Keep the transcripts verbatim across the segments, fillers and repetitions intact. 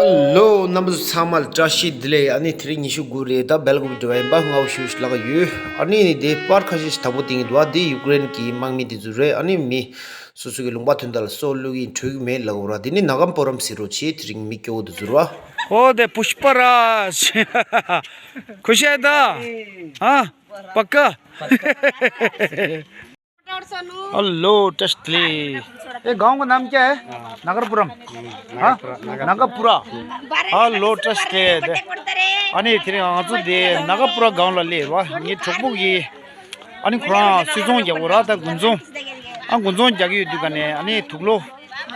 ལོ། རྣམ་པ་ཚོ་ཚང་མ་ལ་བཀྲ་ཤིས་བདེ་ལེགས། ཨ་ནི་དེ་རིང་ཉི་ཤུ་དགུ་རེད། ད་སྦེལ་ཀོབ་འགྲོ་བ་ཡིན་པ། སྔ་པོ་ཞེ་པོ་ཅིག་ལྷག་ཡོད། ཨ་ནི་དེ་པར་ཁ་ཤས་ཤིག་དག་པོ་བསྟན་གྱི་འདུག་བ། འདི་ཡུཀ་རེན་གྱི་དམག་མི་དེ་ཚོ་རེད། ཨ་ནི་མི་སོ་སོ་གི་ལུང་པ་དོན་དག་ལ་སྲོག་བློས་ཀྱིན་བྲོས་ཀྱི་མེད་ལབ་དགོས་ར། དེ་ནི་ནགམ་པོ་རམ་ཟེར་རོ་ཆེ། དེ་རིང་མི་སྐྱོ་བོ་དེ་ཚོ་ར། ཨོ་དེ་པུཤ་པ་རཱཇ། ཁུ་ཤ་ད། ཨ། པ་ཀ། hello, test ले। ये गांव का नाम क्या है? नगरपुरम। हाँ? नगरपुरा। हेलो, टेस्ट ले। ཨ་ནི་དེ་རིང་ང་ཚོ་དེ་ནག་པུ་ར་སྒང་ལ་སླེབས་པ། ངའི་གྲོགས་པོ་གིས་ཨ་ནི་ཁོ་རང་སུད་ཚོང་རྒྱག་གོ་ར། ད་དགུན་ཚོང་། ཨ་དགུན་ཚོང་རྒྱག་གི་ཡོད་དུས་ཀ་ནས། ཨ་ནི་དུག་ལོག་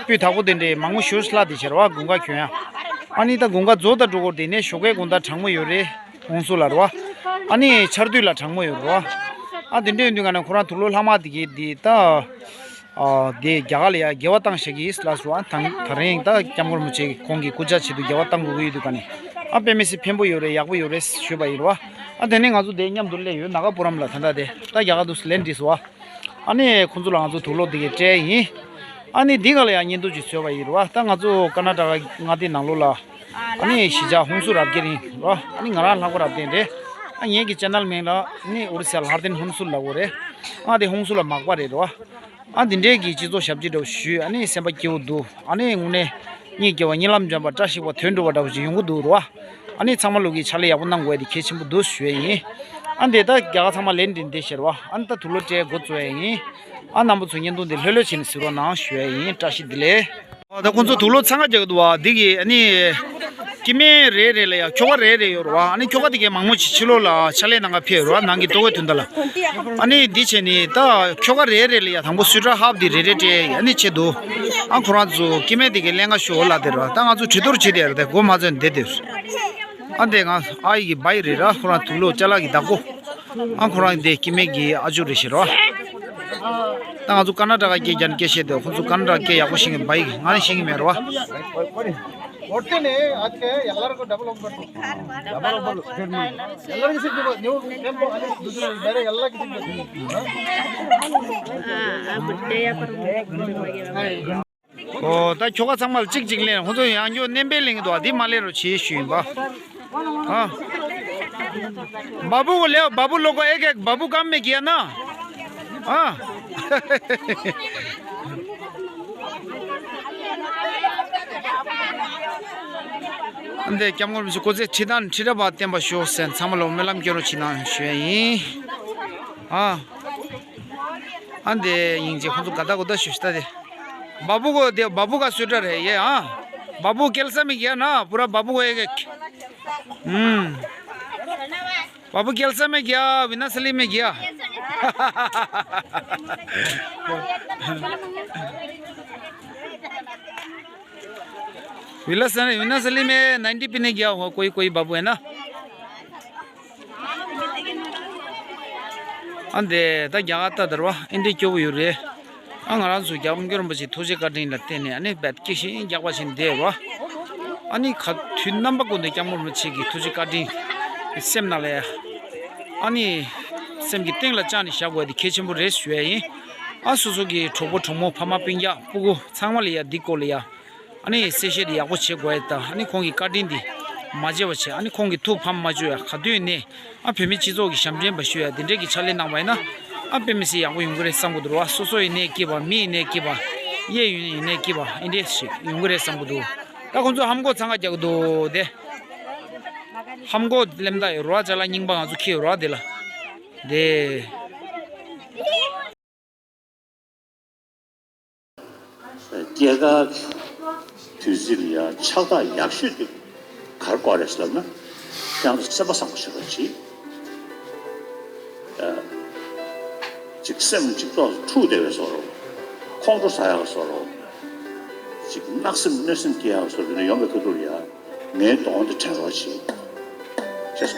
སྤུས་དག་པོ་དེ་འདྲས་མང་པོ་ཞེ་པོ་ལྷག་བསྡད་ཤག་ར་བ། དགུན་ཁ་གྱོན་ཡ། ཨ་ནི་ད་དགུན་ཁ་རྫོགས་ད་འགྲོ་གོ། དེ་ནས་ཞོགས་ཀས་དགོང་དག་གྲང་མོ་ཡོད་རེད། ཧུན་སུར་ལ་ར་བ། ཨ་ནི་ཆར་དུས་ལ་གྲང་མོ་ཡོད་ར་བ། ཨ་དེ་འདྲ་ཡོད་དུས་ཀ་ནས་ཁོ་རང་དུག་ལོག་ལྷག་མ་དེ་གིས་དེ་ད། ཨ་དེ་རྒྱ་གར་ལ་ཡ་འགྱེལ་བ་བཏང་བཞག་གི་ལབ་སོང་། ཨ་ད་ད་རིང་ད་སྐྱབས་མགོན་རིན་པོ་ཆེ་གིས་ཁོང་གི་སྐུ་ཕྱྭ་ཆེད་དུ་འགྱེལ་བ་བཏང་དགོས་ཀྱི་ཡོད་དུས་ཀ་ནས། ཨ་དཔེ་མི་སྲིད་ཕན་པོ་ཡོད་རེད། ཡག་པོ་ཡོད་རེད་ཞུས་པ་ཡིན་ར་བ། ཨ་དེ་ནས་ང་ཚོ་དེ་མཉམ་དུ་སླེབས་ཡོད། ནག་པུ་རམ་ལ། ད་ལྟ་དེ་ད་རྒྱ་གར་དུ་ལན་བྲིས་སོང་བ། ཨ་ནི་ཁོང་ཚོ་ལ་ང་ཚོ་དུག་ལོག་དེ་གས་སྤྲད་ཡིན། ཨ་ནི་འདི་ག་ལ་ཡང་བརྙན་ཐུང་ཅིག་བཟོས་པ་ཡིན་ར་བ། ད་ང་ཚོ་ཀར་ན་ཊ་ཀ་མངའ་སྡེ་ནང་ལོགས་ལ། ཨ་ནི་གཞིས་ཆགས་ཧུན་སུར་རབ་རྒྱས་རིང་ར་བ། ཨ་ནི་ང་རང་ལྷག་པ་རབ་བརྟན་རེད། ཨ་ངེད་ཀྱི་ཅེ་ནལ་མིང་ལ་ནི་ཨོ་རི་ས་ལྷ་ལྡན་ཧུན་སུར་ལབ་དགོས་རེད། ཨ་དེ་ཧུན་སུར་ལ་མག་པ་རེད་ར་བ། ཨ་འདི་འདྲའི་གི་སྤྱི་ཚོགས་ཞབས་ཕྱི་འདྲ་བོ་ཞུས། ཨ་ནི་སེམས་པ་སྐྱིད་པོ་འདུག་ཨ་ནི་དངོས་གནས་གཉིས་སྐྱེ་བ་གཉིད་ལམ་འཇམ་པ། བཀྲ་ཤིས་པ་དོན་འགྲུབ་པ་འདྲ་བོ་ཅིག་ཡོང་གི་འདུག་ར་བ། ཨ་ནི་ཚང་མ་ལོག་གིས་ཕྱག་ལས་ཡག་པོ་གནང་དགོས་ཡ་དེ་གལ་ཆེན་པོ་འདུག་ཞུ་ཡ་ཡིན། ཨ་འདི་ད་རྒྱ་གར་ཚང་མ་ལན་འདི་འདི་ཤར་བ། ཨ་ནི་ད་དུག་ལོག་སྤྲད་འགོ་བཙུགས་ཡ་ཡིན། ཨ་རྣམ་པ་ཚོ་བརྙན་ཐུང་འདི་ལྷོད་ལྷོད་བྱས་ནས་གཟིགས་རོགས་གནང་ཞུ་ཡ་ཡིན། བཀྲ་ཤིས་བདེ་ལེགས། ཨ་ད་ཁོང་ཚོ་དུག་ལོག་འཚང་ཁ་རྒྱག་གི་འདུག་བ། འདི་གི་ཨ་ནི་སྐྱེ་དམན་རེ་རེ་ལ་ཡ་ཁྱོ་ག་རེ་རེ་ཡོད་རེད་བ། ཨ་ནི་ཁྱོ་ག་དེ་གས་མང་མོ་ཅིག་ཕྱི་ལོགས་ལ་ཕྱག་ལས་གནང་ག་ཕེབས་རེད་བ། ནང་གི་ལྟོ་གོས་དོན་དག་ལ། ཨ་ནི་འདི་བྱས་ནས་ད་ཁྱོ་ག་རེ་རེ་ལ་ཡ་དང་པོ་སུ་ཊར་ཧབ་འདི་རེ་རེ་སྤྲད་ཡ། ཨ་ནི་ཆེད་དུ་ཨ་ཁོ་རང་ཚོ་སྐྱེ་དམན་དེ་གས་ལེན་ག་ཤོག་ལབ་དེ་རེད་བ། ད་ང་ཚོ་གྲོས་བསྡུར་བྱེད་དེ་རེད། དེ་མགོ་མ་ཚོས་བསྡད་དེ། ཨ་འདི་ང་ཨ་ཡི་གི་བྷའི་རེད་ར། ཁོ་རང་དུག་ལོག་ཅ་ལག་གི་བདག་པོ། ཨ་ཁོ་རང་འདི་སྐྱེ་དམན་གྱི་ཨ་ཅོ་རེད་ཤག་ར། ད་ང་ཚོ་ཀར་ན་ཊ་ཀ་སྐད་རྒྱག་ནས་སྐད་བཤད་དེ། ཁོ་ཚོ་ཀར་ན་ཊ་ཀ་སྐད་ཡག་པོ་ཤེས་ཀྱི་མེད། བྷའི་ང་ནི་ཤེས་ཀྱི་མེད་ར་བ། ಒಟ್ಟೇನೆ ಅದಕ್ಕೆ ಎಲ್ಲರಿಗೂ ಡಬಲ್ ಒಬ್ಬಟ್ಟು. ಡಬಲ್ ಒಬ್ಬಟ್ಟು. ಎಲ್ಲರಿಗೂ ಸಿಗ್ಬೇಕು. ನೀವು ಕೆಂಪು ಅಲ್ಲಿ ಬೇರೆ ಎಲ್ಲರಿಗೂ ಸಿಗ್ಬೇಕು. ཨོ་ད་ཁྱོ་ག་ཚང་མ་ལ་གཅིག་གཅིག་ལེན། ཁོ་ཚོ་ཡང་ཁྱོ་ག་བསྣན་པས་ལེན་གྱི་འདུག་འདི་མ་ལེན་རོགས་བྱེད་ཞུས་ཡིན་པ། ཨ། बाबू को ले आओ, बाबू लोग को एक एक, बाबू काम में किया ना। हाँ। འདི་སྐྱབས་མགོན་རིན་པོ་ཆེ་སྐུ་ཚེ་ཁྲི་དང་ཁྲི་རབས་བརྟན་པར་ཤོག་ཟེར། ཚང་མ་ལ་སྨོན་ལམ་སྐྱོན་རོགས་བྱེད་གནང་ཞུ་ཡ་ཡིན། ཨ། ཨ་འདི་སྙིང་རྗེ། ཁོང་ཚོ་ག་ད་གོ་ད་ཞུ་ཤི་ད་དེ། बाबू को दे, बाबू का स्वेटर है ये। हाँ, बाबू कैलसा में गया ना, पूरा बाबू को एक एक। हम्म। बाबू कैलसा में गया, विनाशली में गया। विनाशली, विनाशली में नाइंटी पीने गया होगा कोई, कोई बाबू है ना। ཨ་འདི་ད་རྒྱ་གར་ད་དར་བ་ཨིན་འདྲའི་སྐྱོ་བོ་ཡོད་རེད། ཨ་ང་རང་ཚོ་རྒྱལ་བ་མགོན་རིན་པོ་ཆེའི་ཐུགས་རྗེ་བཀའ་དྲིན་ལ་བརྟེན་ནས་ཨ་ནི་རྦད་སྐྱེ་ཤིང་རྒྱག་པ་བཞིན་བསྡད་རོ། ཨ་ནི་ག་དུས་རྣམ་པ་ཀུན་ཏུ་སྐྱབས་མགོན་རིན་པོ་ཆེ་གི་ཐུགས་རྗེ་བཀའ་དྲིན་སེམས་ནང་ལ་ཡ། ཨ་ནི་སེམས་ཀྱི་གཏིང་ལ་བཅངས་ནས་བཞག་དགོས་དེ་གལ་ཆེན་པོ་རེད་ཞུ་ཡ་ཡིན། ཨ་སོ་སོ་གི་གྲོགས་པོ་གྲོགས་མོ་ཕ་མ་སྤུན་ཀྱག་སྤུ་གུ་ཚང་མ་ལ་ཡ་འདི་སྐོར་ལ་ཡ། ཨ་ནི་གསལ་བཤད་དེ་ཡག་པོ་བྱེད་དགོས་ཡ་དང་། ཨ་ནི་ཁོང་གི་བཀའ་དྲིན་དེ་མ་བརྗེད་པ་བྱེད། ཨ་ནི་ཁོང་གི་ཐུགས་ཕམ་མ་བཅུག་ཡ། ག་དུས་ནས་ཨ་བོད་མི་སྤྱི་ཚོགས་ཀྱི་ཞབས་འདྲེན་པ་ཞུ་ཡ་དེ་འདྲས་ཀྱི་ཕྱག་ལས་གནང་བ་ཡིན་ན། ཨ་དཔེ་མི་སྲིད་ཡག་པོ་ཡོང་གི་རེད་བསམ་གི་འདུག་ར། སོ་སོ་ཡིན་ནའི་སྐྱིད་པ། མི་ཡིན་ནའི་སྐྱིད་པ། གཡས་གཡོན་ཡིན་ནའི་སྐྱིད་པ། ཨེ་འདྲས་ཞིག་ཡོང་གི་རེད་བསམ་གི་འདུག་ད་ཁོང་ཚོ་ཧམ་གོ་འཚང་ཁ་རྒྱག་གི་འདུག་དེ། ཧམ་གོ་གླེམ་ད་ཡོད་ར། ཅ་ལག་རྙིང་པ་ང་ཚོ་འཁྱེར་ཡོད་ར་དེ་ལ། དེ། སྐྱེས་སྐར་དུས་ཚིགས་ལ་ཡང་ཕྱག་རྟགས་ཡག་ཤོས་དེ་ག་རེ་བཀོད་རེད་ཟེར་ན། ཁྱེད་རང་ཚོ་སེམས་པ་བཟང་པོ་བྱེད་རོགས་གྱིས། ཅིག་སེམས་གཅིག་ཏོག་འཁྲུག་བསྡད་པའི་བཟོ་འདྲ། ཁོང་ཁྲོ་ཟ་ཡག་བཟོ་འདྲ། ཅིག་གནག་སེམས་གནོད་སེམས་སྐྱེ་ཡག་བཟོ་འདྲ་ཡོང་བའི་ཁ་ཐུག་ལ་ཡ། ངའི་གདོང་དེ་དྲན་རོགས་གྱིས། ཞེས་གསུངས།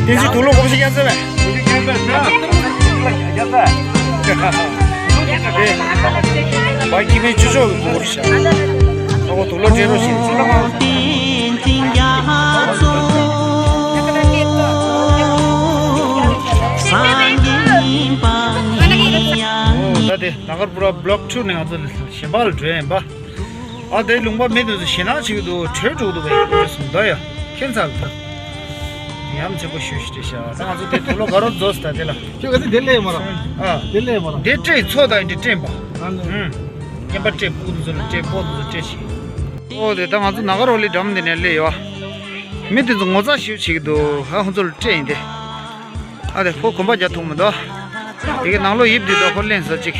ཁྱེད་ཚོས་དུག་ལོག་གོམས་གཤིས་རྒྱག་ཚར་བས། བ་ཀི་མེད་ཅུ་ཅོག་གི་དུག་ལོག་ཤ། ཨོ་དུག་ལོག་སྤྲད་རོགས་ཞེས་ཟེར། ད་དེ་ན་གར་པུ་ར་བྷི་ལོག་ཊུ་ནས་ང་ཚོ་གཞན་པ་ལ་འགྲོ་ཡིན་པ། ཨ་དེ་ལུང་པ་མི་དེ་ཚོ་ཞེད་སྣང་བྱེད་ཀྱི་འདུག་བྲོས་འགྲོ་གི་འདུག་བས་སོང་ད་ཡ། ཁྱད་མཚར་ལ་ད། ཡ་མཚན་པོ་ཞུ་ཞིག་རེད་ཤག་ད་ང་ཚོ་དེ་དུག་ལོག་དགའ་རོགས་རྫོགས་སོང་ད་དེ་ལ། ཁྱོད་ག་ཚོད་དེ་སླེབས་མ་ར། ཨ་དེ་སླེབས་མ་ར། དེ་སྤྲད་ཚོ་ད་འདི་སྤྲད་པ། ཨ་ནི། ཨུམ། རྔན་པ་སྤྲད། སྤུ་གུ་ཚོ་ལ་སྤྲད། སྤོ་ཚོ་ཚོ་སྤྲད་ཤིག་ཨོ་དེ་ད་ང་ཚོ་ན་ག་རོ་ལི་འགྲམ་འདི་ནས་སླེབས་ཡོད། མི་དེ་ཚོ་ངོ་ཚ་ཞེ་པོ་བྱེད་ཀྱི་འདུག་ཧ་ཁོ་ཚོ་ལ་སྤྲད་ཡིན་ཏེ། ཨ་དེ་ཁོ་གོམ་པ་རྒྱག་ཐུབ་མི་འདུག་དེ་གའི་ནང་ལོགས་ཡིབ་དེ་ད་ཁོ་ལེན་ས་ཅིག་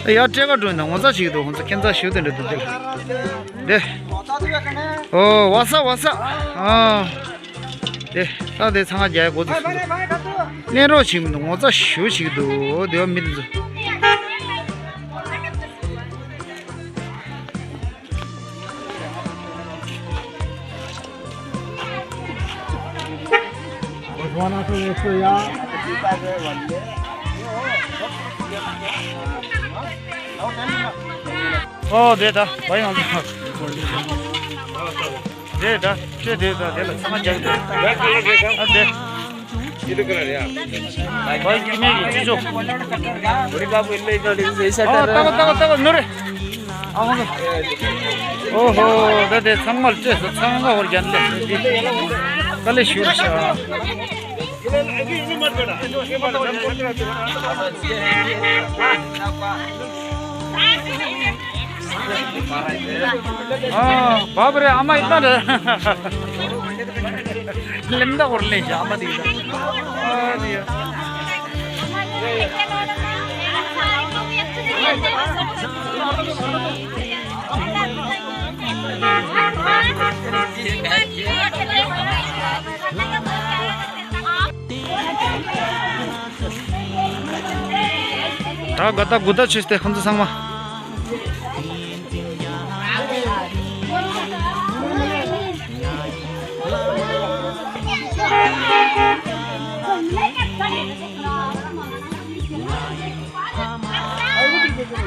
ཨ་ཡར་སྤྲད་ག་འགྲོ་ཡིན་ད། ངོ་ཚ་ཞིག་འདུག་ཁོང་ཚོ་ཁྱད་མཚར་ཞེ་པོ་དེ་འདྲ་འདུག་དེ་ལ། དེ། ཨོ་བ་ས་བ་ས། ཨ། དེ་ས་དེ་ཚང་མ་རྒྱ་ཡ་འགོ་ཚུགས་སོང་འདུག་ལེན་རོགས་བྱེད་མི་འདུག་ངོ་ཚ་ཞེ་པོ་ཞིག་འདུག་དེ་བ་མི་དེ་ཚོ། ཨོ་དེ་ད་བ་ཡང་དེ་ད་ཁྲེ་དེ་ད་དེ་ལ་ཚང་མ་རྒྱག་དེ་ཨ་དེ། ཁྱི་ལུ་ཀ་ར་རེད་ཨ། བ་ཀི་མེད་ཀྱི་ཅི་ཅོ། ཨོ་ཏ་ག་ཏ་ག་ཏ་ག་ནུ་རེ། ཨ་ཧོ། ཨོ་ཧོ་ད་དེ་ཚང་མ་ལ་སྤྲད་སོང་། ཚང་མ་ཧོར་རྒྱན་ལས་དཀའ་ལས་ཞུ་རེ་ཤག་ཨ་བབ་རེ་ཨ་མ་ཡིན་ན་རེ། ལེམ་ད་ཧོར་ལེན་ཤག་ཨ་མ་དེ་ཡ། ད་ག་ད་གུ་ད་ཆུ་སྟེ་ཁོང་ཚོ་ཚང་མ།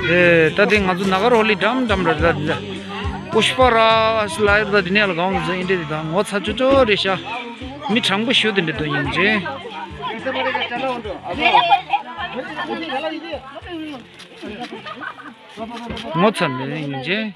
ཨེ་ད་དེ་ང་ཚོ་ན་ག་རོ་ལི་འགྲམ་འགྲམ་རེད་ད། དེ་པུཤ་པ་ར་སི་ལ་ཡོད་པ་དེ་ནས་ལ་གང་ཚོ་ཨིན་དྲེ་དེ་དང་ངོ་ཚ་ཅོ་ཅོ་རེད་ཤག་མི་དྲང་པོ་ཞུ་དེ་འདྲ་འདུག་ཡིན་ཅེ། ངོ་ཚ་མེད་ཡིན་ཅེ།